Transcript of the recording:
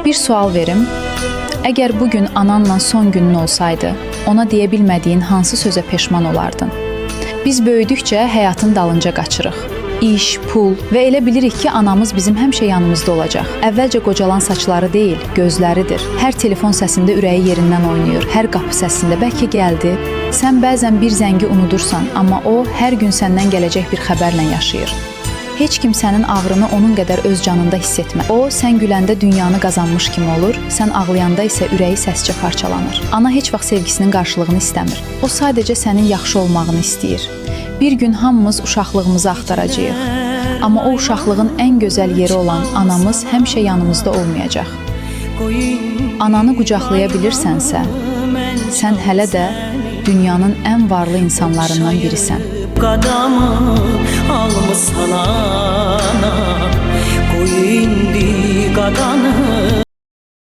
Bir sual verim. Əgər bu gün ananla son günün olsaydı, ona deyə bilmədiyin hansı sözə peşman olardın? Biz böyüdükcə həyatın dalınca qaçırıq. İş, pul və elə bilirik ki, anamız bizim həmişə yanımızda olacaq. Əvvəlcə qocalan saçları deyil, gözləridir. Hər telefon səsində ürəyi yerindən oynayır, hər qapı səsində bəlkə gəldi. Sən bəzən bir zəngi unudursan, amma o hər gün səndən gələcək bir xəbərlə yaşayır. Heç kim sənin ağrını onun qədər öz canında hiss etməz. O, sən güləndə dünyanı qazanmış kimi olur, sən ağlayanda isə ürəyi səscə parçalanır. Ana heç vaxt sevgisinin qarşılığını istəmir. O sadəcə sənin yaxşı olmağını istəyir. Bir gün hamımız uşaqlığımızı axtaracağıq. Amma o uşaqlığın ən gözəl yeri olan anamız həmişə yanımızda olmayacaq. Ananı qucaqlaya bilirsənsə, sən hələ də dünyanın ən varlı insanlarından birisən. Qadamı almısan ana, qoy indi qadanı.